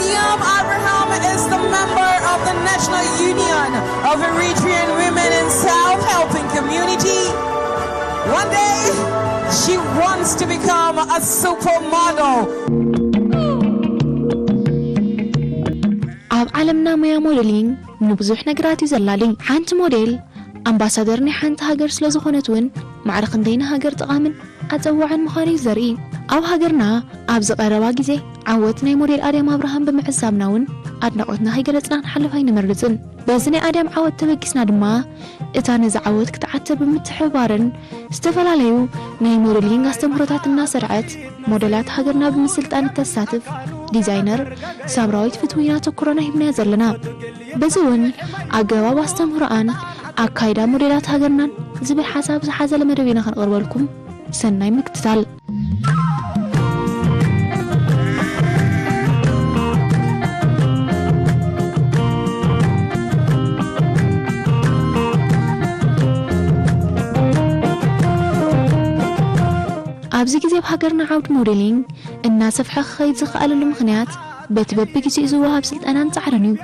Yam Abraham is the member of the National Union of Eritrean Women in South Helping Community. One day, she wants to become a supermodel. ኣብ ዓለምና ሞያ ሞዴሊንግ ንብዙሕ ነገራት እዩ ዘላሊ። ሓንቲ ሞዴል ኣምባሳደር ናይ ሓንቲ ሃገር ስለ ዝኾነት እውን ማዕረ ክንደይ ንሃገር ጠቓምን ኣጸዋዕን ምዃኑ እዩ ዘርኢ። ኣብ ሃገርና ኣብዚ ቀረባ ግዜ ዓወት ናይ ሞዴል ኣርያም ኣብርሃም ብምዕዛብና እውን ኣድናቖትና ከይገለጽና ክንሓልፍ ኣይንመርጽን። በዚ ናይ ኣርያም ዓወት ተበጊስና ድማ እታ ነዚ ዓወት ክትዓተ ብምትሕብባርን ዝተፈላለዩ ናይ ሞዴሊንግ ኣስተምህሮታት እናሰርዐት ሞዴላት ሃገርና ብምስልጣን እተሳትፍ ዲዛይነር ሳምራዊት ፍትዊና ተኩሮና ሂብናያ ዘለና። በዚ እውን ኣገባብ ኣስተምህሮኣን ኣካይዳ ሞዴላት ሃገርናን ዝብል ሓሳብ ዝሓዘለ መደብ ኢና ከነቕርበልኩም። ሰናይ ምክትታል። ኣብዚ ግዜ ኣብ ሃገርና ዓውዲ ሞዴሊንግ እናሰፍሐ ክኸይድ ዝኸኣለሉ ምኽንያት በቲ በብግዜኡ ዝወሃብ ስልጠናን ጻዕርን እዩ።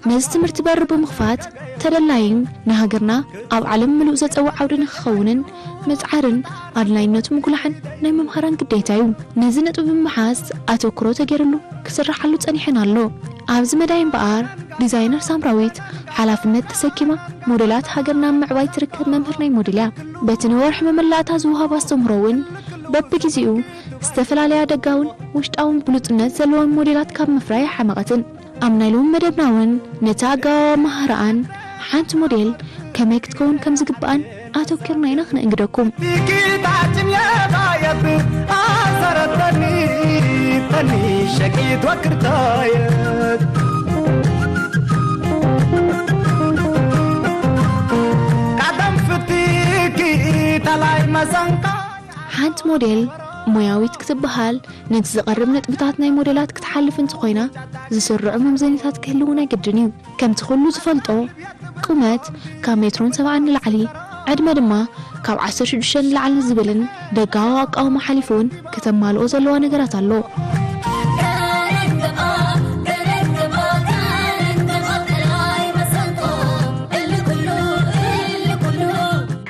ነዚ ትምህርቲ በሪ ብምኽፋት ተደላይን ንሃገርና ኣብ ዓለም ምሉእ ዘጸውዕ ዓውዲ ንክኸውንን ምጽዓርን ኣድላይነቱ ምጉላሕን ናይ መምሃራን ግዴታ እዩ። ነዚ ነጥቢ ብምሓዝ ኣተኩሮ ተገይርሉ ክስራሓሉ ጸኒሕን ኣሎ። ኣብዚ መዳይ እምበኣር ዲዛይነር ሳምራዊት ሓላፍነት ተሰኪማ ሞዴላት ሃገርና ኣብ ምዕባይ ትርከብ መምህር ናይ ሞዴል እያ። በቲ ንወርሒ መመላእታ ዝወሃብ ኣስተምህሮ እውን በብግዜኡ ዝተፈላለያ ደጋውን ውሽጣውን ብሉጽነት ዘለዎም ሞዴላት ካብ ምፍራይ ኣይሓመቐትን። ኣብ ናይ ሎሚ መደብና እውን ነቲ ኣገባብ ኣመሃህራኣን ሓንቲ ሞዴል ከመይ ክትከውን ከም ዝግብኣን ኣተኲርና ኢና ክነእንግደኩም። ፊኪታችን የባየብ ኣሰረተኒ ተኒ ሸቂት ወክርታየት ቀደም ፍቲኪ ተላይ መሰንቃ ሓንቲ ሞዴል ሞያዊት ክትበሃል ነቲ ዝቐርብ ነጥብታት ናይ ሞዴላት ክትሓልፍ እንተኾይና ዝስርዑ መምዘኒታት ክህልዉ ናይ ግድን እዩ። ከምቲ ኩሉ ዝፈልጦ ቁመት ካብ ሜትሮን ሰብዓን ንላዕሊ፣ ዕድመ ድማ ካብ ዓሰርተ ሽዱሽተ ንላዕሊ ዝብልን ደጋዊ ኣቃውማ ሓሊፉ እውን ከተማልኦ ዘለዋ ነገራት ኣሎ።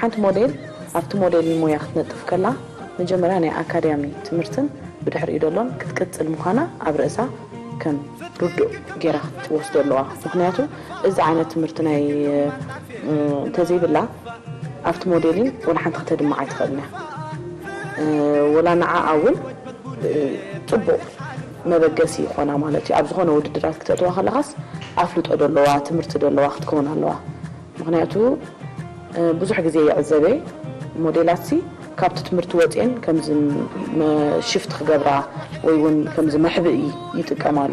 ሓንቲ ሞዴል ኣብቲ ሞዴል ሞያ ክትነጥፍ ከላ መጀመርያ ናይ ኣካዳሚ ትምህርትን ብድሕሪኡ ደሎን ክትቅጽል ምዃና ኣብ ርእሳ ከም ርዱእ ጌራ ክትወስዶ ኣለዋ። ምኽንያቱ እዚ ዓይነት ትምህርቲ ናይ እ፣ እንተዘይብላ ኣብቲ ሞዴሊን ወላ ሓንቲ ከተድምዕ ኣይትኽእልን እያ። እ፣ ወላ ንዓኣ እውን እ፣ ጽቡቕ መበገሲ ይኾና ማለት እዩ። ኣብ ዝኾነ ውድድራት ክተእትዋ ከለኻስ ኣፍልጦ ደለዋ ትምህርቲ ደለዋ ክትከውን ኣለዋ። ምኽንያቱ እ፣ ብዙሕ ግዜ ይዕዘበ ሞዴላትሲ ካብቲ ትምህርቲ ወፅኤን ከምዚ መ- ሽፍት ክገብራ ወይ እውን ከምዚ መሕብኢ ይጥቀማሉ።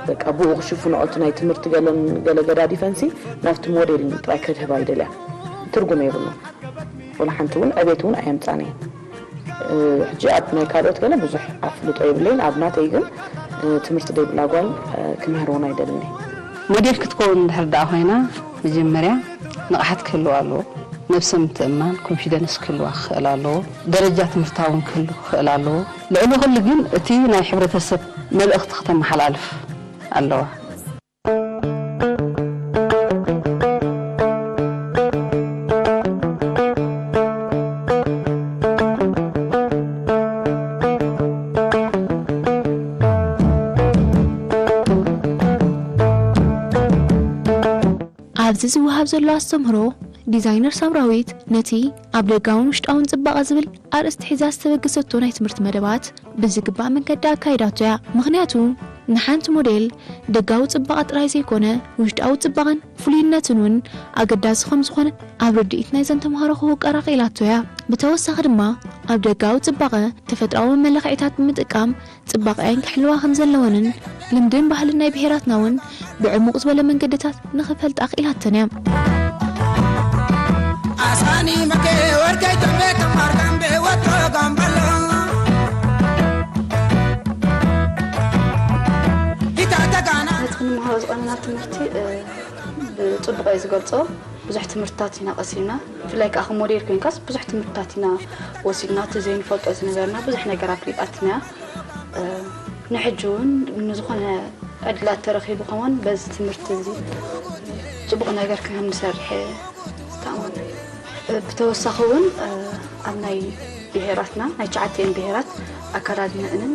በቃ ብኡ ክሽፍንኦ እቲ ናይ ትምህርቲ ገለን ገለ ገዳዲፈንሲ ናብቲ ሞዴል ጥራይ ከድህባ ይደልያ። ትርጉም የብሉ። ወላ ሓንቲ እውን ዕቤት እውን ኣየምፃን እየ። እ፣ ሕጂ ኣብ ናይ ካልኦት ገለ ብዙሕ ኣፍልጦ የብለይን። ኣብ ናተይ ግን እ፣ ትምህርቲ ደይብላ ጓል እ፣ ክምህር እውን ኣይደልን እየ። ሞዴል ክትከውን እንድሕር ደኣ ኮይና መጀመርያ ንቕሓት ክህልዋ ኣለዎ። ነብሰ ምትእምማን ኮንፊደንስ ክህልዋ ክኽእል ኣለዎ። ደረጃ ትምህርታ እውን ክህሉ ክኽእል ኣለዎ። ልዕሊ ኩሉ ግን እቲ ናይ ሕብረተሰብ መልእኽቲ ክተመሓላልፍ ኣለዋ። ኣብዚ ዝወሃብ ዘሎ ኣስተምህሮ ዲዛይነር ሳምራዊት ነቲ ኣብ ደጋውን ውሽጣውን ጽባቐ ዝብል ኣርእስቲ ሒዛ ዝተበገሰቶ ናይ ትምህርቲ መደባት ብዝግባእ መንገዲ ኣካይዳቶ እያ። ምኽንያቱ ንሓንቲ ሞዴል ደጋዊ ጽባቐ ጥራይ ዘይኮነ ውሽጣዊ ጽባቐን ፍሉይነትን እውን ኣገዳሲ ከም ዝኾነ ኣብ ርድኢት ናይዘን ተምሃሮ ክውቀራ ክኢላቶ እያ። ብተወሳኺ ድማ ኣብ ደጋዊ ጽባቐ ተፈጥሮኣዊ መመላኽዒታት ብምጥቃም ጽባቐኣን ክሕልዋ ከም ዘለወንን ልምድን ባህልን ናይ ብሄራትና እውን ብዕሙቕ ዝበለ መንገድታት ንኽፈልጣ ክኢላተን እያ። ኣሳኒ መከ ወርቀይ ተንቤ ተማር ጋምቤ ወትሮ ጋምበሎ ጊታ ተጋና ነቲ ክንመሃሮ ዝቐነና ትምህርቲ እ፣ ብጽቡቕ እየ ዝገልጾ። ብዙሕ ትምህርትታት ኢና ቀሲምና። ብፍላይ ከዓ ከም ሞዴል ኮይንካስ ብዙሕ ትምህርትታት ኢና ወሲድና። እቲ ዘይንፈልጦ ዝነበርና ብዙሕ ነገር ኣፍሊጣትና እያ። እ፣ ንሕጂ እውን ንዝኾነ ዕድላት ተረኺቡ ከማን በዚ ትምህርቲ እዚ ጽቡቕ ነገር ከም ንሰርሕ ተኣማመን። ብተወሳኺ እውን ኣብ ናይ ብሄራትና ናይ ትሽዓተን ብሄራት ኣከዳድነአንን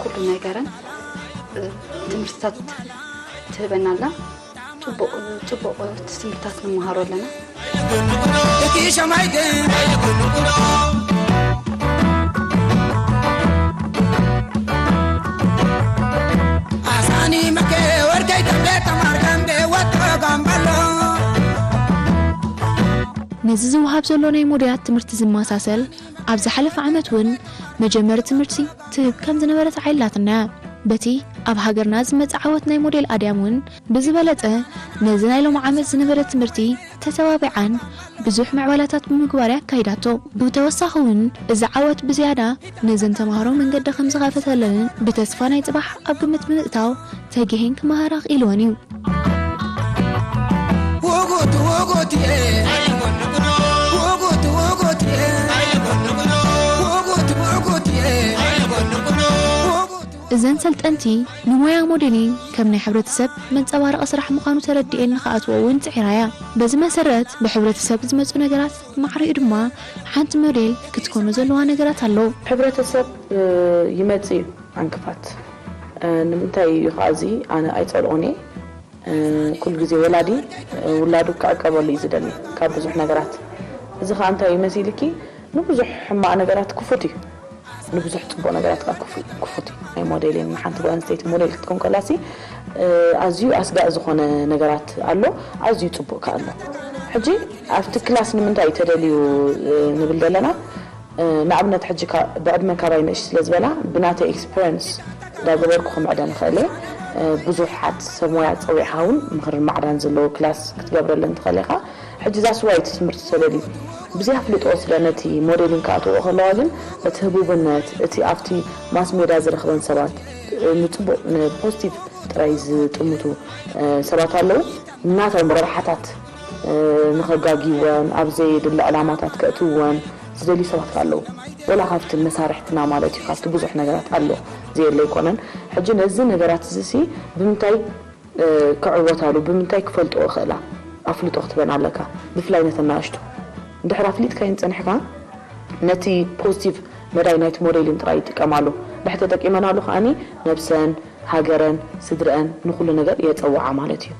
ኩሉ ነገረን ትምህርትታት ትህበና ኣላ። ጽቡቕ ጽቡቕ ትምህርታት ንመሃሮ ኣለና። እቲ ሸማይ ግን ኣይልኩንኩኖ። ኣሳኒ መከ ወርቀይ ተምቤ ተማር ከምቤ ወጥሮ ጋምባሎ። ነዚ ዝወሃብ ዘሎ ናይ ሞዴላት ትምህርቲ ዝመሳሰል፣ ኣብ ዝሓለፈ ዓመት እውን መጀመሪ ትምህርቲ ትህብ ከም ዝነበረት ዓይላትና። በቲ ኣብ ሃገርና ዝመጽእ ዓወት ናይ ሞዴል ኣድያም እውን ብዝበለጸ ነዚ ናይ ሎሚ ዓመት ዝነበረ ትምህርቲ ተተባቢዓን ብዙሕ ምዕባላታት ብምግባር ኣካይዳቶ። ብተወሳኺ እውን እዚ ዓወት ብዝያዳ ነዘን ተምሃሮ መንገዲ ከም ዝኸፈተለንን ብተስፋ ናይ ጽባሕ ኣብ ግምት ብምእታው ተጊሄን ክመሃራ ክኢልወን እዩ። ውጉት ውጉት እየ። ውጉት ውጉት እየ። ውጉት ውጉት እየ። ውጉት እዘን ሰልጠንቲ ንሞያ ሞዴሊንግ ከም ናይ ሕብረተሰብ መንጸባረቒ ስራሕ ምዃኑ ተረዲኤን ንኽኣትዎ እውን ጽዒራ እያ። በዚ መሰረት ብሕብረተሰብ ዝመጹ ነገራት ማዕሪኡ ድማ ሓንቲ ሞዴል ክትኮኖ ዘለዋ ነገራት ኣሎ። ሕብረተሰብ ይመጽእ እዩ ዕንቅፋት። ንምንታይ እዩ ከኣ እዚ ኣነ ኣይጸልኦን እየ። ኩሉ ግዜ ወላዲ ውላዱ ክዕቀበሉ እዩ ዝደሊ ካብ ብዙሕ ነገራት። እዚ ከኣ እንታይ እዩ መሲልኪ ንብዙሕ ሕማቕ ነገራት ክፉት እዩ። ንብዙሕ ጽቡቕ ነገራት ከኣ ክፉ- ክፉት እዩ። ናይ ሞዴሊን ሓንቲ ጓል ኣንስተይቲ ሞዴል ክትከውን ከላሲ ኣዝዩ ኣስጋኢ ዝኾነ ነገራት ኣሎ፣ ኣዝዩ ጽቡቕ ከኣ ኣሎ። ሕጂ ኣብቲ ክላስ ንምንታይ እዩ ተደልዩ ንብል ዘለና ንኣብነት ሕጂ ብዕድመ ካባይ ንእሽ ስለ ዝበላ ብናተይ ኤክስፐሪንስ እንዳገበርኩ ክምዕደን ይኽእል እየ። ብዙሓት ሰብ ሞያ ፀዊዕኻ እውን ምኽርን ማዕዳን ዘለዎ ክላስ ክትገብረለን ትኽእል ኢኻ። ሕጂ that's why እቲ ትምህርቲ ተደልዩ ብዙሕ ኣፍልጦ ስለ ነቲ ሞዴሊንግ ክኣትዎ ከለዋ ግን እቲ ህቡብነት እቲ ኣብቲ ማስ ሜዳ ዝረኽበን ሰባት ንፅቡቅ ንፖዚቲቭ ጥራይ ዝጥምቱ ሰባት ኣለዉ። ናቶም ረብሓታት ንኸጋግይወን ኣብ ዘየድሊ ዕላማታት ከእትውወን ዝደልዩ ሰባት ከ ኣለዉ። ወላ ካብቲ መሳርሕትና ማለት እዩ ካብቲ ብዙሕ ነገራት ኣሎ ዘየለ ኣይኮነን። ሕጂ ነዚ ነገራት እዚ ሲ ብምንታይ ክዕወታሉ ብምንታይ ክፈልጥኦ ይኽእላ ኣፍልጦ ክትበን ኣለካ። ብፍላይ ነተን ንኣሽቱ እንድሕር ኣፍሊጥካየን ጸኒሕካ ነቲ ፖዚቲቭ መዳይ ናይቲ ሞዴሊን ጥራይ ይጥቀማሉ። ድሕር ተጠቂመናሉ ከኣኒ ነብሰን ሃገረን ስድረአን ንኹሉ ነገር የጸውዓ ማለት እዩ።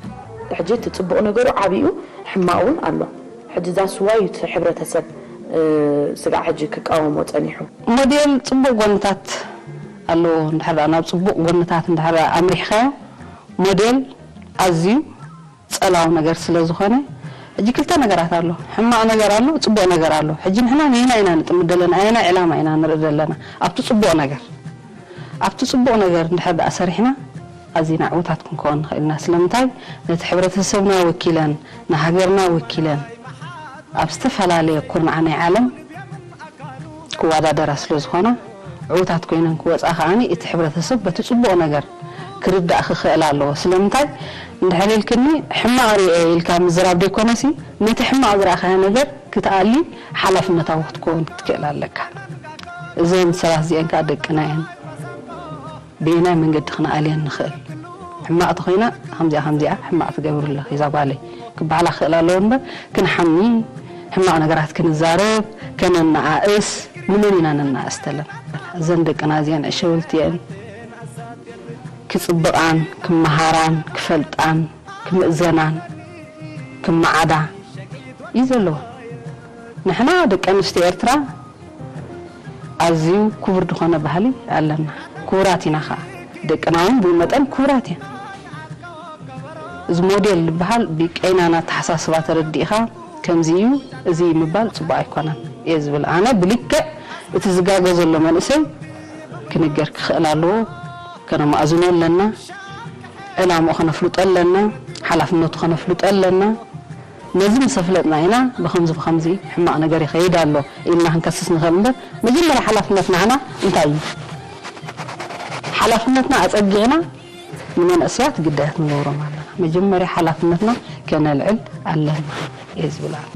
ሕጂ እቲ ጽቡቕ ነገሩ ዓብዩ ሕማቕ እውን ኣሎ። ሕጂ that's why እቲ ሕብረተሰብ ስጋዕ ሕጂ ክቃወሞ ጸኒሑ። ሞዴል ጽቡቕ ጎንታት ኣለዎ እንድሕር ደኣ ናብ ጽቡቕ ጎንታት እንድሕር ደኣ ኣምሪሕካዮ ሞዴል ኣዝዩ ጸላዊ ነገር ስለ ዝኾነ ሕጂ ክልተ ነገራት ኣሎ። ሕማቕ ነገር ኣሎ፣ ጽቡቕ ነገር ኣሎ። ሕጂ ንሕና ነየናይ ኢና ንጥምት ዘለና? ኣየናይ ዕላማ ኢና ንርኢ ዘለና? ኣብቲ ጽቡቕ ነገር ኣብቲ ጽቡቕ ነገር እንድሕር ደኣ ሰሪሕና ኣዚና ዕዉታት ክንከውን ንኽእል ኢና። ስለምንታይ ነቲ ሕብረተሰብና ወኪለን ንሃገርና ወኪለን ኣብ ዝተፈላለየ ኩርናዕ ናይ ዓለም ክወዳደራ ስለ ዝኾና ዕዉታት ኮይነን ክወጻ ከኣ እቲ ሕብረተሰብ በቲ ጽቡቕ ነገር ክርዳእ ክኽእል ኣለዎ። ስለምንታይ እንድሕር ኢልክኒ ሕማቕ ርእየ ኢልካ ምዝራብ ደይኮነሲ ነቲ ሕማቕ ዝረኣኻዮ ነገር ክትኣሊ ሓላፍነታዊ ክትከውን ክትክእል ኣለካ። እዘን ሰባት እዚአን ከኣ ደቅና እየን። ብየናይ መንገዲ ክነኣልየን ንኽእል? ሕማቕ ተኾይና ከምዚኣ ከምዚኣ ሕማቕ ትገብሪ ኣለኺ እዛ ጓለይ ክበሃላ ክኽእላ ኣለዎ እምበር ክንሓሚ ሕማቕ ነገራት ክንዛረብ ከነነኣእስ ንመን ኢና ነነኣእስ ተለና? እዘን ደቅና እዚአን ዕሸውልቲ እየን። ክጽብቓን ክመሃራን ክፈልጣን ክምእዘናን ክመዓዳ እዩ ዘለዎ። ንሕና ደቂ ኣንስትዮ ኤርትራ ኣዝዩ ክቡር ዝኾነ ባህሊ ኣለና። ክቡራት ኢና ኸዓ። ደቅና እውን ብኡ መጠን ክቡራት እየን። እዚ ሞዴል ዝበሃል ብቀይናን ኣተሓሳስባ ተረዲእኻ ከምዚ እዩ እዚ ምባል ጽቡቕ ኣይኮነን እየ ዝብል። ኣነ ብልክዕ እቲ ዝጋገ ዘሎ መንእሰይ ክንገር ክኽእል ኣለዎ። ከነማእዝኖ ኣለና። ዕላምኡ ከነፍልጦ ኣለና። ሓላፍነቱ ከነፍልጦ ኣለና። ነዚ ምስ ኣፍለጥና ኢና ብኸምዚ ብኸምዚ ሕማቕ ነገር ይኸይድ ኣሎ ኢልና ክንከስስ ንኽእል እምበር መጀመርያ ሓላፍነት ንዓና እንታይ እዩ? ሓላፍነትና ኣጸጊዕና ንመንእሰያት ግዳያት ንገብሮም ኣለና። መጀመርያ ሓላፍነትና ከነልዕል ኣለና እየ ዝብል ኣነ።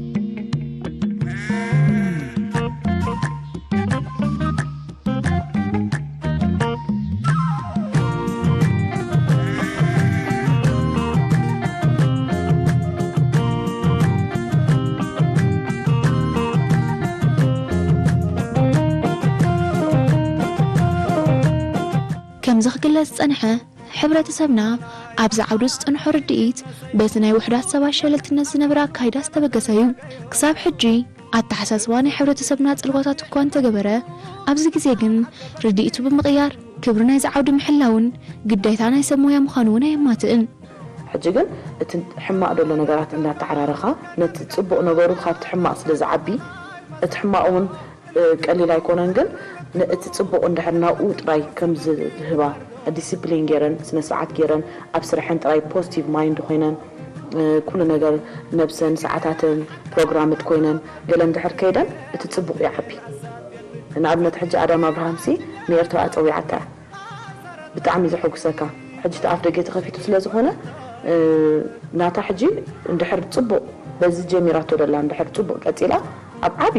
ዝጸንሐ፣ ሕብረተሰብና ኣብዚ ዓውዲ ዝጸንሖ ርድኢት በቲ ናይ ውሑዳት ሰባት ሸለልትነት ዝነበረ ኣካይዳ ዝተበገሰ እዩ። ክሳብ ሕጂ ኣተሓሳስባ ናይ ሕብረተሰብና ጽልዋታት እኳ እንተገበረ፣ ኣብዚ ግዜ ግን ርድኢቱ ብምቕያር ክብሪ ናይዚ ዓውዲ ምሕላውን ግዴታ ናይ ሰብ ሞያ ምዃኑ እውን ኣየማትእን። ሕጂ ግን እቲ ሕማቕ ዘሎ ነገራት እንዳተዓራረኻ ነቲ ጽቡቕ ነገሩ ካብቲ ሕማቕ ስለ ዝዓቢ፣ እቲ ሕማቕ እውን ቀሊል ኣይኮነን። ግን እቲ ጽቡቕ እንድሕር ናብኡ ጥራይ ከም ዝህባ፣ ዲሲፕሊን ገይረን፣ ስነ ስርዓት ገይረን፣ ኣብ ስርሐን ጥራይ ፖዚቲቭ ማይንድ ኮይነን፣ ኩሉ ነገር ነብሰን ሰዓታተን ፕሮግራምድ ኮይነን ገለ እንድሕር ከይደን፣ እቲ ጽቡቕ ይዓቢ። ንኣብነት ሕጂ ኣዳም ኣብርሃምሲ ንኤርትራ ኣጸዊዓታ፣ ብጣዕሚ ዘሐጉሰካ። ሕጂ እቲ ኣፍ ደገ ተኸፊቱ ስለ ዝኾነ፣ ናታ ሕጂ እንድሕር ጽቡቕ በዚ ጀሚራቶ ደላ፣ እንድሕር ጽቡቕ ቀጺላ፣ ኣብ ዓቢ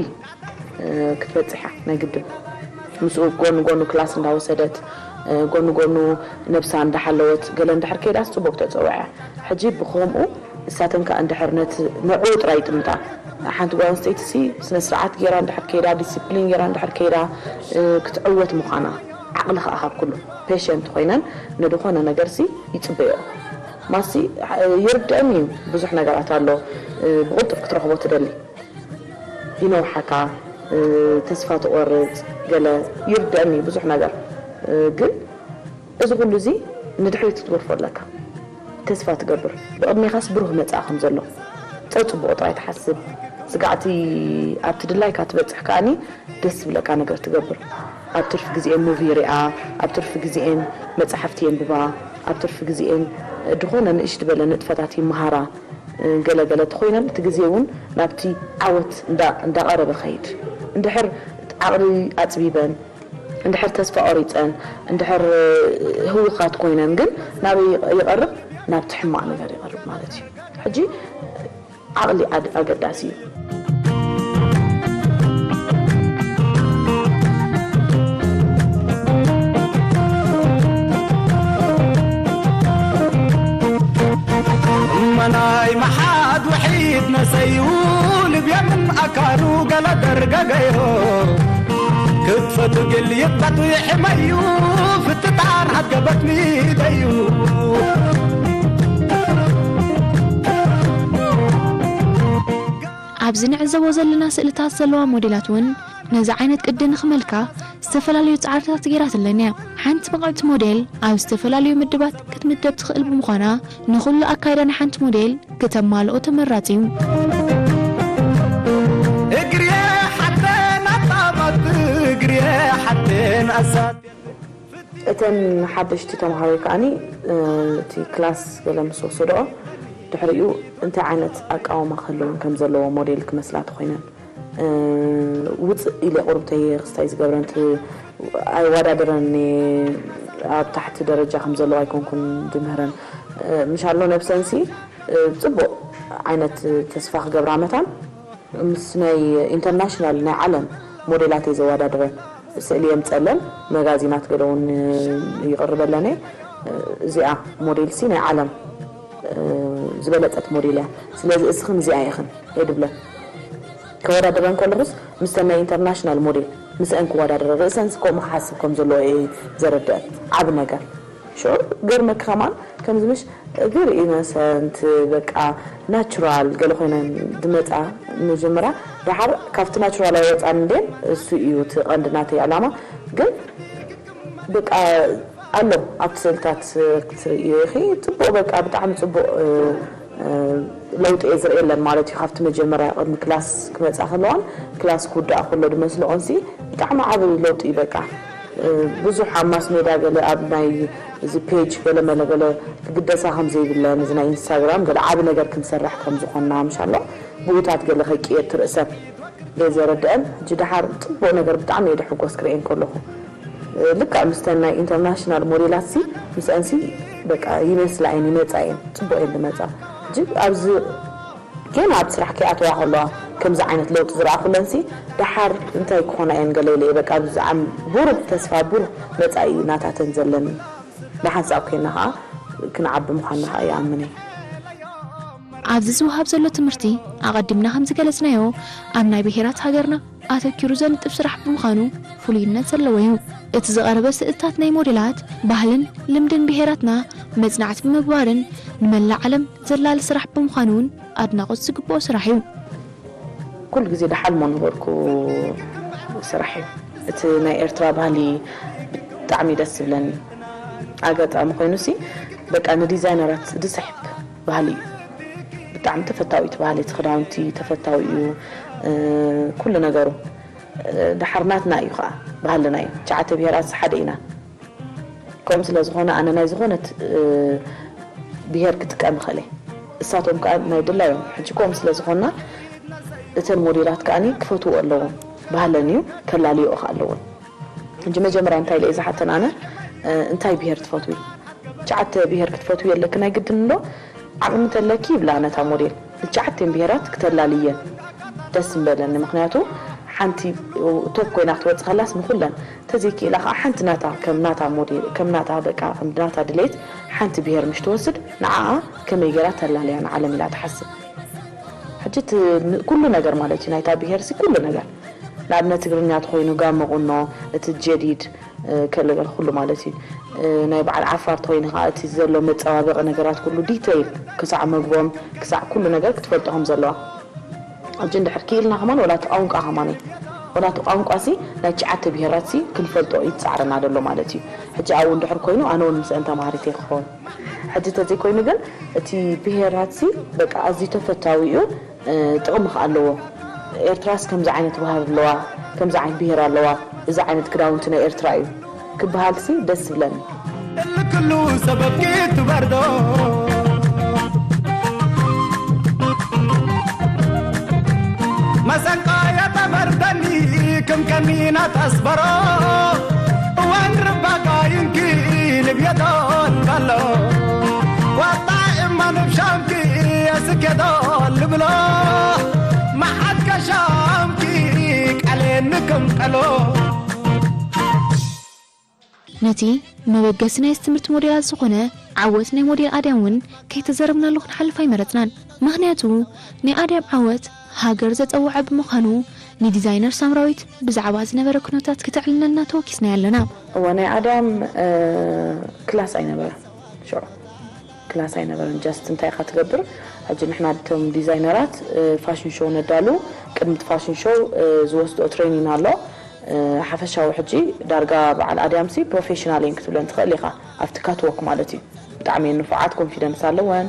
ክትበጽሕ እያ ናይ ግድን። ምስኡ ጎኑ ጎኑ ክላስ እንዳወሰደት፣ ጎኑ ጎኑ ነብሳ እንዳሓለወት፣ ገለ እንድሕር ከይዳስ ጽቡቕ ተጸውዐ። ሕጂ ብኸምኡ እሳተን ከኣ እንድሕር ነቲ ንዕኡ ጥራይ ይጥምታ። ሓንቲ ጓል ኣንስተይቲ ሲ ስነ ስርዓት ገይራ እንድሕር ከይዳ፣ ዲሲፕሊን ገይራ እንድሕር ከይዳ፣ ክትዕወት ምዃና፣ ዓቕሊ ከኣ ካብ ኩሉ ፔሸንት ኮይነን ንድኾነ ነገርሲ ይጽበዮ። ማሲ ይርድአኒ እዩ፣ ብዙሕ ነገራት ኣሎ፣ ብቕልጡፍ ክትረኽቦ ትደሊ። ይነውሓካ፣ ተስፋ ትቖርጽ፣ ገለ ይርድአኒ እዩ ብዙሕ ነገር። ግን እዚ ኩሉ እዚ ንድሕሪት ክትገድፎ ኣለካ። ተስፋ ትገብር። ብቕድሜኻስ ብሩህ መጻኢ ከም ዘሎ። ጸጽቡቑ ጥራይ ትሓስብ። ስጋዕቲ ኣብቲ ድላይካ ትበጽሕ ከኣኒ ደስ ዝብለካ ነገር ትገብር። ኣብ ትርፊ ግዜኤን ሙቪ ይሪኣ፣ ኣብ ትርፊ ግዜኤን መጻሕፍቲ የንብባ፣ ኣብ ትርፊ ግዜኤን ድኾነ ንእሽ ዝበለ ንጥፈታት ይመሃራ። ገለ ገለ ተኾይነን እቲ ግዜ እውን ናብቲ ዓወት እንዳ-፣ እንዳቐረበ ኸይድ። እንድሕር ዓቕሊ ኣጽቢበን፣ እንድሕር ተስፋ ቖሪጸን፣ እንድሕር ህውኻት ኮይነን ግን ናበይ ይቐርብ? ናብቲ ሕማቕ ነገር ይቐርብ ማለት እዩ። ሕጂ ዓቕሊ ኣድ-፣ ኣገዳሲ እዩ። እመናይ መሓድ ውሒድ ነሰዩ፣ ልብየምን ኣካሉ ገለ ደርገገዮ። ክትፈቱ ግል ይጥበቱ ይሕመዩ፣ ፍትጣን ኣገበት ሚደዩ። ኣብዚ ንዕዘቦ ዘለና ስእልታት ዘለዋ ሞዴላት እውን ነዚ ዓይነት ቅዲ ንኽመልካ ዝተፈላለዩ ጻዕርታት ገይራትለን እያ። ሓንቲ ብቕዕቲ ሞዴል ኣብ ዝተፈላለዩ ምድባት ክትምደብ ትኽእል ብምዃና፣ ንኹሉ ኣካይዳ ናይ ሓንቲ ሞዴል ክተማልኦ ተመራጺ እዩ። እግርየ ሓተን ኣጣባት፣ እግርየ ሓተን ኣሳት። እተን ሓደሽቲ ተምሃሮ ከኣኒ፣ እ፣ እቲ ክላስ ገለ ምስ ወሰድኦ፣ ድሕሪኡ እንታይ ዓይነት ኣቃውማ ክህልወን ከም ዘለዎ ሞዴል ክመስላ ተኾይነን፣ እ፣ ውፅእ ኢለ ቁርብተይ ክስታይ ዝገብረን፣ እቲ ኣይወዳደረን እየ፣ ኣብ ታሕቲ ደረጃ ከም ዘለዎ ኣይኮንኩን ዝምህረን። እ፣ ምሻሎ ነብሰንሲ፣ እ፣ ጽቡቕ ዓይነት ተስፋ ክገብራ መታን፣ ምስ ናይ ኢንተርናሽናል ናይ ዓለም ሞዴላት እየ ዘወዳድረን። ስእሊ የምጸለን፣ መጋዚናት ገለ እውን ይቕርበለን እየ። እዚኣ ሞዴልሲ ናይ ዓለም ዝበለጸት ሞዴል እያ። ስለዚ እስኽን እዚኣ ኢኽን እየ ድብለን። ከወዳድረን ከለኹስ ምስተን ናይ ኢንተርናሽናል ሞዴል ምስአን ክወዳደረ፣ ርእሰንስ ከምኡ ክሓስብ ከም ዘለዎ እየ ዘረድአን። ዓቢ ነገር። ሽዑ ገርመኪ ከማን ከምዚ ምሽ very innocent፣ በቃ ናቹራል ገለ ኮይነን ዝመጻ መጀመርያ። ደሓር ካብቲ ናቹራል ኣይወጻን እንዴን፣ እሱ እዩ እቲ ቀንዲ ናተይ ዕላማ። ግን በቃ ኣሎ ኣብቲ ስእልታት ክትርእዮ ኢኺ፣ ጽቡቕ፣ በቃ ብጣዕሚ ጽቡቕ፣ እ፣ እ፣ ለውጢ እየ ዝርእየለን ማለት እዩ። ካብቲ መጀመርያ ቅድሚ ክላስ ክመጻ ከለዋን ክላስ ክውዳእ ከሎ ዝመስልኦንሲ ብጣዕሚ ዓቢ ለውጢ እዩ። በቃ፣ እ፣ ብዙሕ ኣብ ማስ ሜድያ ገለ ኣብ ናይ እዚ ፔጅ ገለ መለ ገለ ክግደሳ ከም ዘይብለን፣ እዚ ናይ ኢንስታግራም ገለ ዓቢ ነገር ክንሰርሕ ከም ዝኾንና፣ ምሻሎ ብኡታት ገለ ከይቅየድ ትርእሰብ ገይዘረድአን። ሕጂ ደሓር ጽቡቕ ነገር ብጣዕሚ እየ ድሕጎስ ክርእየን ከለኹ። እ፣ ልክዕ ምስተን ናይ ኢንተርናሽናል ሞዴላትሲ ምስአንሲ በቃ ይመስላ እየን፣ ይመጻ እየን፣ ጽቡቕ እየን ዝመጻ። ሕጂ ኣብዚ ገና ኣብ ስራሕ ከይኣተዋ ከለዋ ከምዚ ዓይነት ለውጢ ዝረኣኹለንሲ፣ ደሓር እንታይ ክኾና እየን ገለ ኢለ እየ። በቃ ብዛዕባ ብሩህ ተስፋ፣ ብሩህ መጻኢ ናታተን ዘለኒ። ብሓንሳብ ኮይና ኸዓ ክንዓቢ ምዃንና ኸዓ ይኣምን እየ። ኣብዚ ዝወሃብ ዘሎ ትምህርቲ፣ ኣቐዲምና ከም ዝገለጽናዮ፣ ኣብ ናይ ብሄራት ሃገርና ኣተኪሩ ዘንጥፍ ስራሕ ብምዃኑ ፍሉይነት ዘለዎ እዩ። እቲ ዝቐረበ ስእልታት ናይ ሞዴላት ባህልን ልምድን ብሄራትና መጽናዕቲ ብምግባርን ንመላእ ዓለም ዘላሊ ስራሕ ብምዃኑ እውን ኣድናቖት ዝግብኦ ስራሕ እዩ። ኩሉ ግዜ ደሓልሞ ነበርኩ ስራሕ እዩ። እቲ ናይ ኤርትራ ባህሊ ብጣዕሚ ደስ ዝብለኒ ኣጋጣሚ ኮይኑ ሲ በቃ ንዲዛይነራት ዝስሕብ ባህሊ እዩ። ብጣዕሚ ተፈታዊ እቲ ባህሊ፣ እቲ ክዳውንቲ ተፈታዊ እዩ። ኩሉ ነገሩ ደሓር ናትና እዩ ከዓ ባህልና እዩ። ትሽዓተ ብሄራት ሓደ ኢና። ከምኡ ስለ ዝኾነ ኣነ ናይ ዝኾነት ብሄር ክጥቀም ይኽእል እየ። እሳቶም ከዓ ናይ ድላዮም። ሕጂ ከምኡ ስለ ዝኾንና እተን ሞዴላት ከዓ ክፈትዎ ኣለዎም። ባህለን እዩ፣ ከላልይኦ ከዓ ኣለዎም። ሕጂ መጀመርያ እንታይ ኢለ እየ ዝሓተን ኣነ እንታይ ብሄር ትፈትዊ? ትሽዓተ ብሄር ክትፈትዊ የለክን ኣይግድን እንዶ ዓቕሚ ተለኪ ይብላ ነታ ሞዴል። ትሽዓተን ብሄራት ክተላልየን ደስ ምበለኒ። ምኽንያቱ ሓንቲ ቶፕ ኮይና ክትወፅእ ከላስ ንኹለን ተዘይክኢላ ከዓ ሓንቲ ናታ ከም ናታ ሞዴል ከም ናታ በቃ ከም ናታ ድሌት ሓንቲ ብሄር ምሽ ትወስድ ንዓኣ ከመይ ገይራ ተላልያ ንዓለም ኢላ ትሓስብ። ሕጂ እቲ ኩሉ ነገር ማለት እዩ ናይታ ብሄር ሲ ኩሉ ነገር ንኣብነት ትግርኛ ተኮይኑ ጋመ ቁኖ እቲ ጀዲድ ከለገል ኩሉ ማለት እዩ። ናይ በዓል ዓፋር ተኮይኑ ከዓ እቲ ዘሎ መፀባበቂ ነገራት ኩሉ ዲተይል ክሳዕ መግቦም ክሳዕ ኩሉ ነገር ክትፈልጦ ከም ዘለዋ ሕጂ እንድሕር ክኢልና ከማን ወላ እቲ ቋንቋ ከማን እዩ ወላ እቲ ቋንቋ ሲ ናይ ትሽዓተ ብሄራት ሲ ክንፈልጦ ይፃዕረና ዘሎ ማለት እዩ። ሕጂ ኣብኡ እንድሕር ኮይኑ ኣነ እውን ምስአን ተማሃሪት እየ ክኸውን። ሕጂ ተዘይኮይኑ ግን እቲ ብሄራት ሲ በቃ ኣዝዩ ተፈታዊ እዩ። ጥቕሚ ከ ኣለዎ። ኤርትራስ ከምዚ ዓይነት ባህሊ ኣለዋ፣ ከምዚ ዓይነት ብሄር ኣለዋ፣ እዚ ዓይነት ክዳውንቲ ናይ ኤርትራ እዩ ክበሃል ሲ ደስ ይብለኒ። እልክሉ ሰበብኪ ትበርዶ መሰንቆ የተመርደኒ ክምከሚና ተስበሮ እዋን ርባቃ ይንኪ ልብየዶ እንከሎ ዋጣ እማ ንብሻምኪ የስኬዶ ልብሎ መዓት ከሻምኪ ቃሌ ንክምቀሎ ነቲ መበገሲ ናይዚ ትምህርቲ ሞዴላት ዝኾነ ዓወት ናይ ሞዴል ኣድያም እውን ከይተዘረብናሉ ክንሓልፍ ኣይመረጽናን። ምኽንያቱ ናይ ኣድያም ዓወት ሃገር ዘጸወዐ ብምዃኑ ንዲዛይነር ሳምራዊት ብዛዕባ ዝነበረ ኩነታት ክተዕልለና ተወኪስናያ ኣለና። እወ ናይ ኣድያም ክላስ ኣይነበረን ሽዑ ክላስ ኣይነበረን just እንታይ ኢኻ ትገብር ሕጂ ንሕና እቶም ዲዛይነራት ፋሽን ሾው ነዳሉ ቅድሚ እቲ ፋሽን ሾው ዝወስድኦ ትሬኒን ኣሎ ሓፈሻዊ ሕጂ ዳርጋ በዓል ኣድያምሲ ፕሮፌሽናል እየን ክትብለን ትኽእል ኢኻ ኣብቲ ካትዎክ ማለት እዩ ብጣዕሚ እየን ንፉዓት ኮንፊደንስ ኣለወን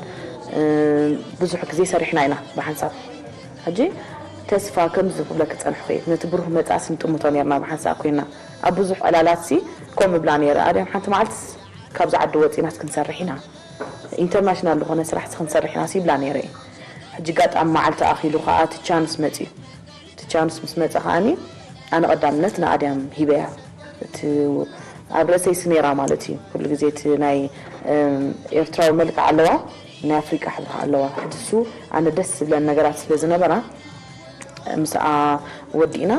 ብዙሕ ግዜ ሰሪሕና ኢና ብሓንሳብ ሕጂ ተስፋ ከምዚ ክብለኪ ዝፀንሕኹ እየ ነቲ ብሩህ መፃእሲ ንጥምቶ ነርና ብሓንሳብ ኮይና ኣብ ብዙሕ ዕላላትሲ ከምኡ እብላ ነይረ ኣድያም ሓንቲ መዓልትስ ካብዚ ዓዲ ወፂናስ ክንሰርሕ ኢና ኢንተርናሽናል ዝኾነ ስራሕሲ ክንሰርሕ ኢናስ ይብላ ነይረ እየ ሕጂ ጋጣሚ መዓልቲ ኣኺሉ ከዓ እቲ ቻንስ መፅዩ እቲ ቻንስ ምስ መፀ ከዓኒ ኣነ ቀዳምነት ንኣድያም ሂበያ እቲ ኣብ ርእሰይሲ ነይራ ማለት እዩ ኩሉ ግዜ እቲ ናይ ኤርትራዊ መልክዕ ኣለዋ ናይ ኣፍሪቃ ሕብሪ ኣለዋ ሕጂ እሱ ኣነ ደስ ዝብለን ነገራት ስለ ዝነበራ ምስኣ ወዲእና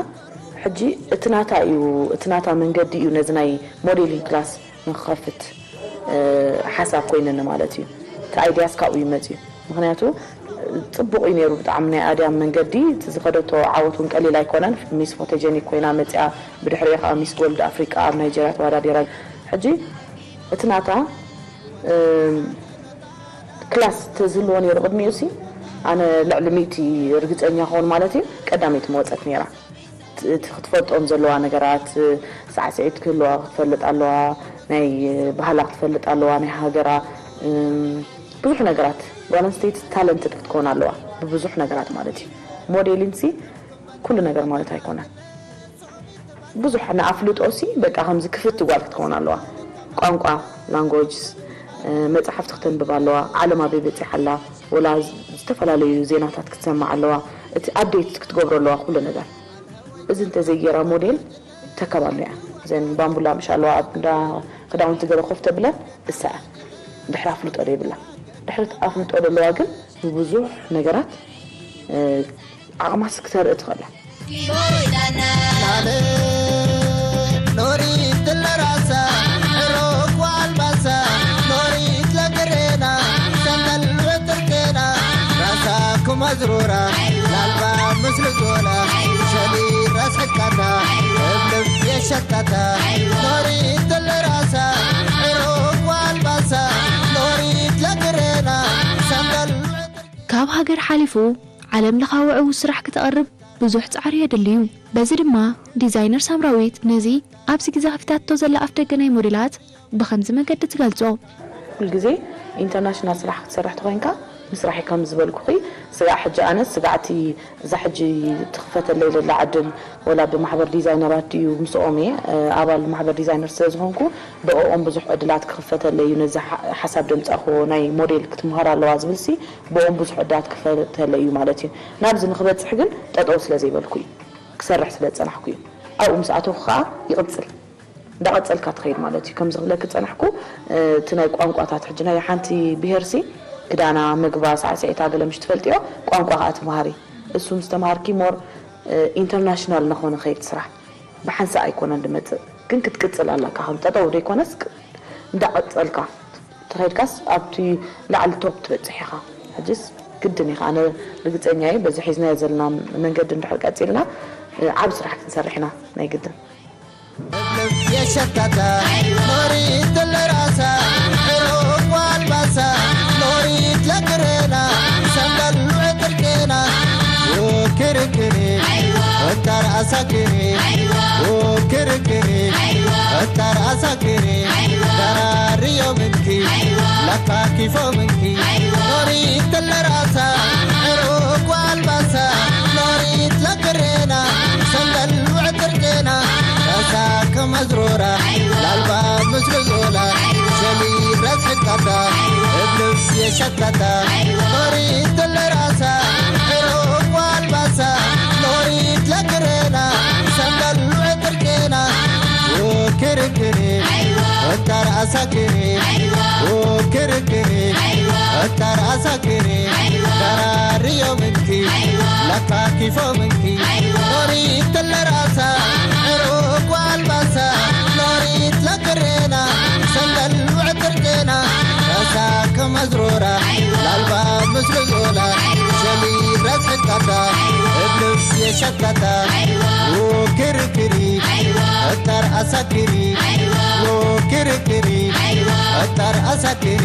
ሕጂ እቲ ናታ እዩ እቲ ናታ መንገዲ እዩ ነዚ ናይ ሞዴሊንግ ክላስ ንክኸፍት ሓሳብ ኮይነኒ ማለት እዩ እቲ ኣይድያስ ካብኡ እዩ መፅዩ ምክንያቱ ፅቡቕ እዩ ነይሩ ብጣዕሚ ናይ ኣድያም መንገዲ እቲ ዝኸደቶ ዓወት እውን ቀሊል ኣይኮነን ሚስ ፎቶጀኒክ ኮይና መፅያ ብድሕሪኡ ከዓ ሚስ ጎልድ ኣፍሪቃ ኣብ ናይጀርያ ተወዳዲራ ሕጂ እቲ ናታ ክላስ ተዝህልዎ ነይሩ ቅድሚኡ ሲ ኣነ ልዕሊ ሚእቲ ርግፀኛ ክኸውን ማለት እዩ ቀዳመይቲ መወፀት ነይራ እቲ ክትፈልጦም ዘለዋ ነገራት ሳዕስዒት ክህልዋ ክትፈልጥ ኣለዋ ናይ ባህላ ክትፈልጥ ኣለዋ ናይ ሃገራ ብዙሕ ነገራት ጓል ኣንስተይቲ ታለንትድ ክትከውን ኣለዋ ብብዙሕ ነገራት ማለት እዩ ሞዴሊን ሲ ኩሉ ነገር ማለት ኣይኮነን ብዙሕ ንኣፍልጦ ሲ በቃ ከምዚ ክፍቲ ጓል ክትከውን ኣለዋ ቋንቋ languages መፅሓፍቲ ክተንብብ ኣለዋ ዓለም ኣበይ በፂሓ ኣላ ወላ ዝተፈላለዩ ዜናታት ክትሰማዕ ኣለዋ እቲ update ክትገብሮ ኣለዋ ኩሉ ነገር እዚ እንተዘይገይራ ሞዴል ተካብ ኣሎ እያ እዘን ባምቡላ ምሽ ኣለዋ ኣብ እንዳ ክዳውንቲ ገለ ኮፍ ተብለን እሳ እያ ድሕሪ ኣፍልጦ ዘይብላ ድሕሪ ኣፍልጦ ዘለዋ ግን ብብዙሕ ነገራት ዓቕማስ ክተርኢ ትኽእል እያ። ኖሪት ለራሳ ሮክ ዋልባሳ ኖሪት ለግሬና ሰንደል ወጥርቴና ራሳ ኩመዝሮራ ላልባ ምስልጦላ ሸሊ ራሳ ጸጋታ እብልብ የሸታታ ኖሪት ለራሳ ዕሩብ ዋልባሳ ኖሪት ለግሬና ሰንደል ካብ ሃገር ሓሊፉ ዓለም ለኻዊ ዕዉት ስራሕ ክተቕርብ ብዙሕ ጻዕሪ የድልዩ። በዚ ድማ ዲዛይነር ሳምራዊት ነዚ ኣብዚ ግዜ ከፊታቶ ዘላ ኣፍደገ ናይ ሞዴላት ብኸምዚ መገዲ ትገልጾ። ኩል ግዜ ኢንተርናሽናል ስራሕ ክትሰርሕ ተኾይንካ ምስራሕ እዩ። ከም ዝበልኩኺ ስጋዕ ሕጂ ኣነስ ስጋዕቲ እዛ ሕጂ ትኽፈተለይ ዘላ ዕድል ወላ ብማሕበር ዲዛይነራት ድዩ ምስኦም እየ ኣባል ማሕበር ዲዛይነር ስለ ዝኾንኩ ብኦም ብዙሕ ዕድላት ክኽፈተለይ እዩ። ነዚ ሓሳብ ደምፃኹ ናይ ሞዴል ክትምሃር ኣለዋ ዝብልሲ ብኦም ብዙሕ ዕድላት ክኽፈተለይ እዩ ማለት እዩ። ናብዚ ንክበፅሕ ግን ጠጠው ስለ ዘይበልኩ እዩ። ክሰርሕ ስለ ዝፀናሕኩ እዩ። ኣብኡ ምስ ኣተኹ ከዓ ይቕፅል። እንዳቐፀልካ ትኸይድ ማለት እዩ። ከምዚ ክብለኪ ዝፀናሕኩ እቲ ናይ ቋንቋታት ሕጂ ናይ ሓንቲ ብሄርሲ ክዳና፣ ምግባ፣ ሳዕስዒታ ገለ ምሽ ትፈልጥዮ ቋንቋ ከዓ ትምሃሪ። እሱ ምስ ተምሃርኪ ሞር ኢንተርናሽናል እናኾነ ኸይድ ስራሕ ብሓንሳእ ኣይኮነን ድመፅእ ግን ክትቅፅል ኣለካ ከም ጠጠው ዘይኮነስ እንዳቐፀልካ ተኸይድካስ ኣብቲ ላዕሊ ቶፕ ትበፅሕ ኢኻ። ሕጅስ ግድን ኢኻ። ኣነ ርግፀኛ እየ በዚ ሒዝናዮ ዘለና መንገዲ እንድሕር ቀፂልና ዓብ ስራሕ ክንሰርሕ ኢና ናይ ግድን። የሸታታ ኖሪት ለራሳ ዕሩብ ዋልባሳ ኖሪት ለግሬና ሰንበል ዕጥርቄና ክርክሪ ወታር ኣሳክሪ ክርክሪ ወታር ኣሳክሪ ተራርዮ ምንኪ ለካኪፎ ምንኪ ኖሪት ለራሳ ዕሩብ ዋልባሳ ኖሪት ለግሬና ሰንበል ዕጥርቄና ራሳ ከመዝሮራ ላልባ ምስሉ ዞላ ሸሊ ረስሕቃታ እብልብ የሸካታ ኖሪት ለራሳ ዕሩብ ዋልባሳ ኖሪት ለግሬና ሰንበል ዕጥርቄና ክርክሪ ወታር ኣሳክሪ ክርክሪ ወታር ኣሳክሪ ተራርዮ ምንኪ ለካኪፎ ምንኪ ኖሪት ለራሳ ዕሩብ ዋልባሳ ኖሪት ለግሬና ሰንበል ዕጥርቄና ራሳ ከመዝሮራ ላልባ ምስሉ ዞላ ሸሊ ረስሕቃታ እብልብ የሸካታ ክርክሪ ወታር ኣሳክሪ ክርክሪ ወታር ኣሳክሪ